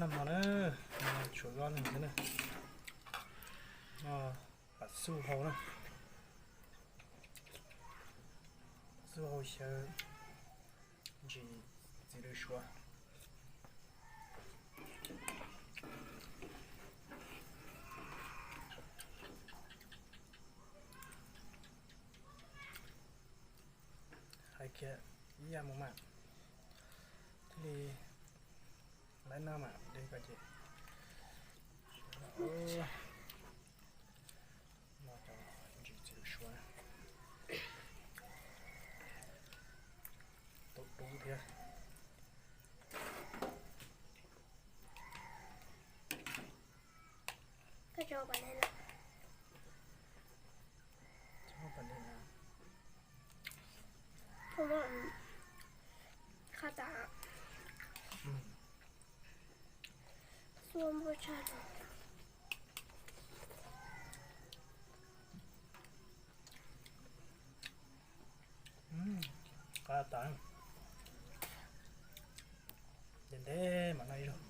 Noj mov na, tshuav zoj neeg xwb na. Noj pam xuj hau na, pam xuj hau xyaw ntsis txiv lws suav. Hais kiag ib yam mus mas thiaj li laiv noj mas li ko ces. Noj cov ntsis txiv lws suav na, tau dub thiab. Qhov no qab tas, xuab npuaj tshaj. Qab tas, ntev ntev mam noj ib zaug.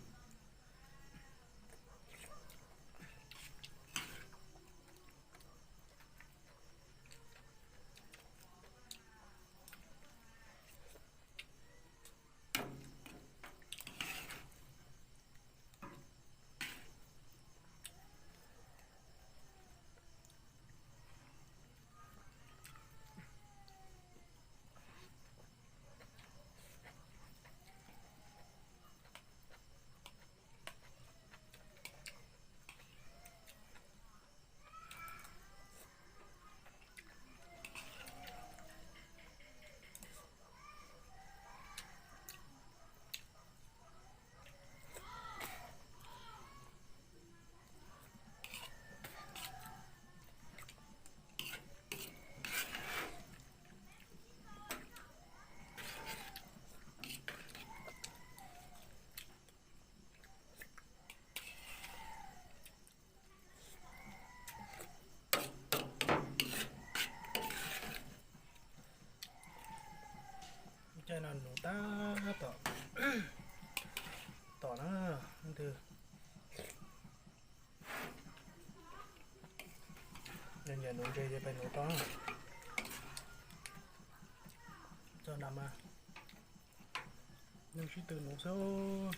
Caij no nuv tab tom, tom na, leej twg nyiam nuv ntses ces pais nuv tau. Txog nram mas neeg sib tw nuv xwb.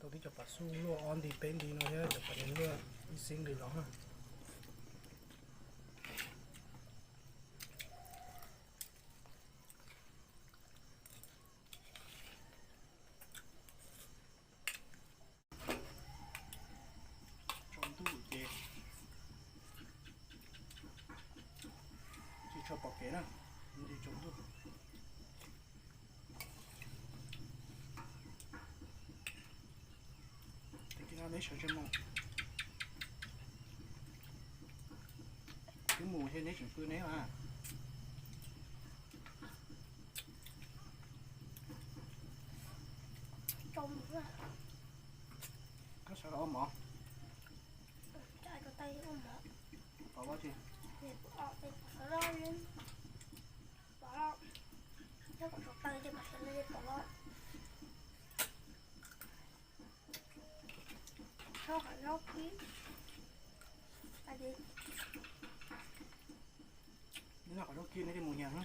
Tau tib co pam xuj luaj ob nti peb nti no thiab cov pam nees luaj ib xib nti los na. Tsaus ntuj ces tsis tshua pom kev na, tsaus ntuj. Tag kis no neb sawv tsees mus, twb mus thiab neb tseem pw neb mas. Koj sawv los ua mov. Pom los tsis? Neb noj qhov zaub kib neb thiaj mus nyag na.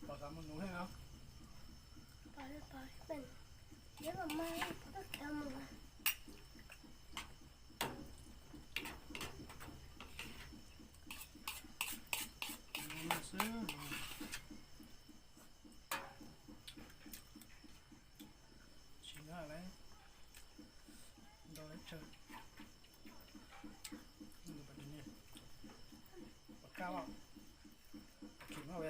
Pom xav mus nuv thiab no. Xwb. Tsis nyob lawm, ntau lawm tsawg. Pom kab, pom kab, pom kab. Tam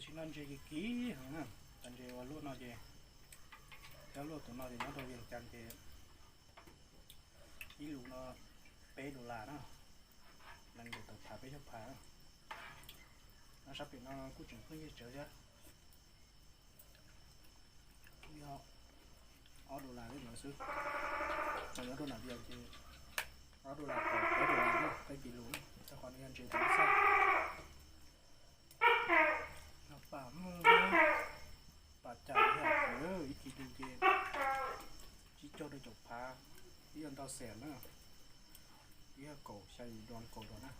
sim no ntses kiv kiv heev na, cov ntses uas luaj no ces, cov luaj tus no ces nyob rau Vias Cas ces ib lus no peb dollar na, nees nkaum tawm phav peb caug phav. No sab pem no kuj tseem pheej yig tsawv thiab, yog ob dollar li ntawd xwb. Tau nyob rau nram Vias ces ob dollar tau peb dollar na, peb kis lus na, rau qhov nws yog ntses tau xaj. Pam mloog, pam cas yog ib kis lus ces tsib caug rau caum phav, ib yog ntau xees na, ib yog kaum xya yim dollar kaum dollar na.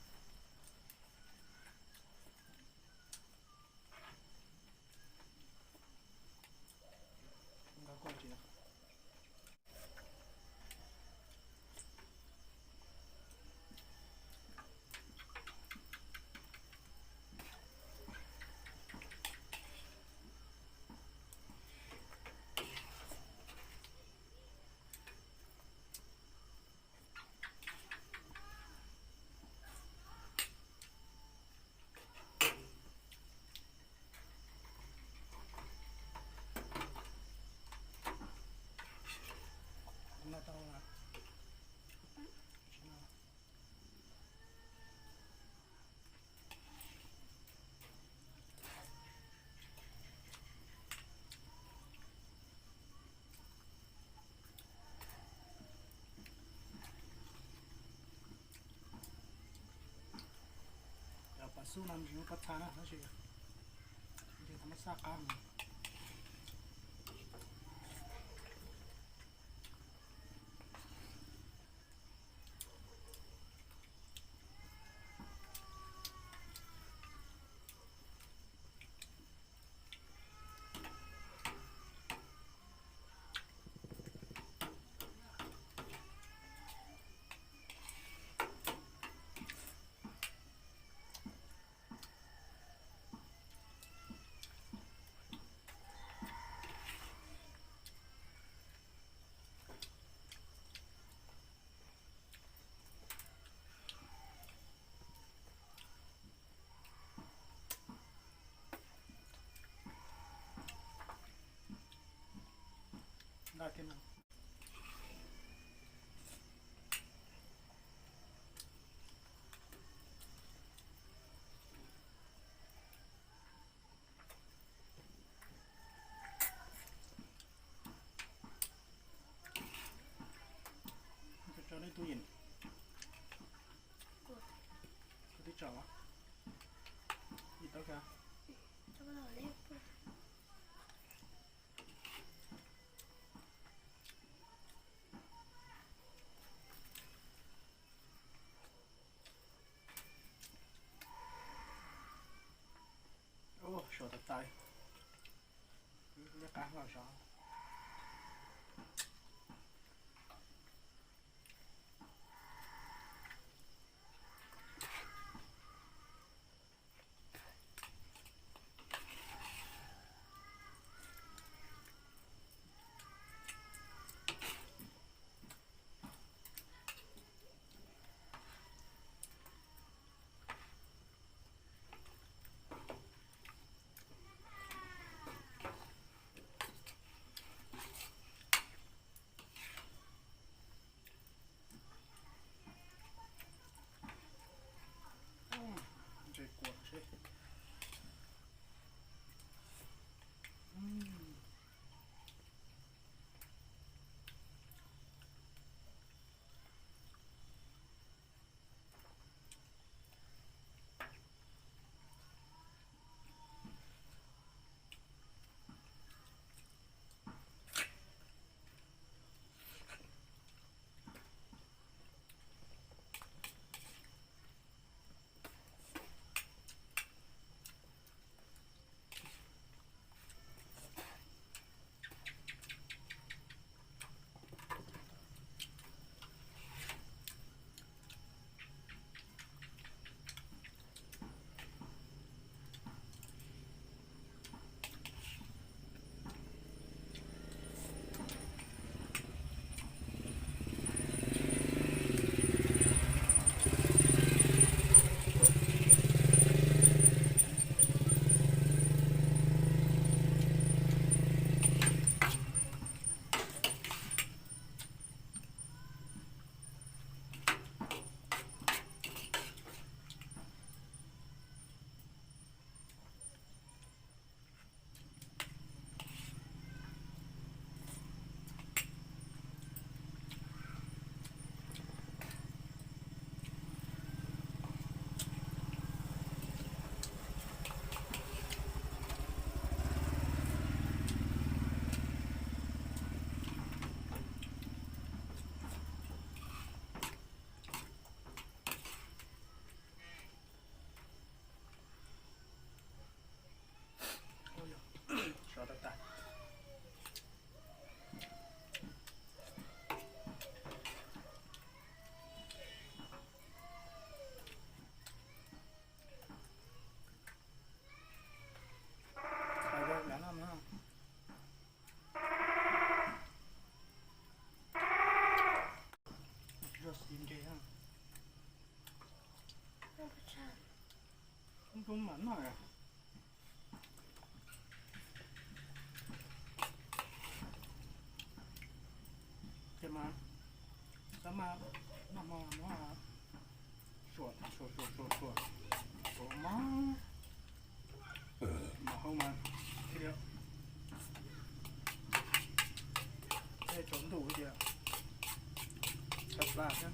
Cov pas xub no ntsis muaj pob txha na tab sis ntshe tau muab xaj qab mus. Cho, cho lên tủ lạnh. Có tí chảo á. Ít tao kìa. Ua, sov tas tas. Liab qab hlo sov. Tub mam noj. Ces mas, xab maj noj hmo muab suam suam suam suam suam, suam mos, mos hau mas thiaj li thiaj tsaus ntuj tias tawm plas thiab.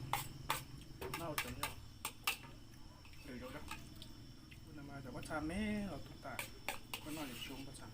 Noj ua tsaug thiab. Lwm zaus, ua no mas cov pob txha me los tus tas, koj noj lwm xyoo pob txha.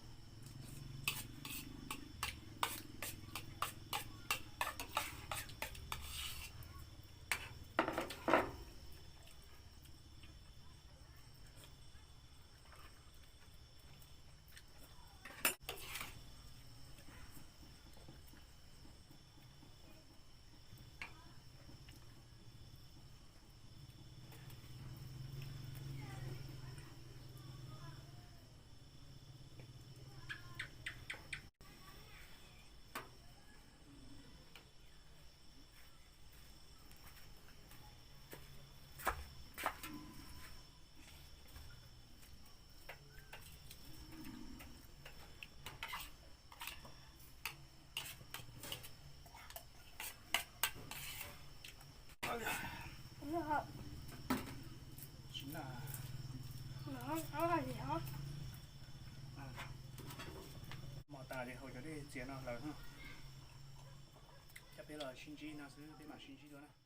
Mos tas ces haus cov dej txias no lawm. Coj peb los sib ntsib no xwb, peb mam sib ntsib dua na.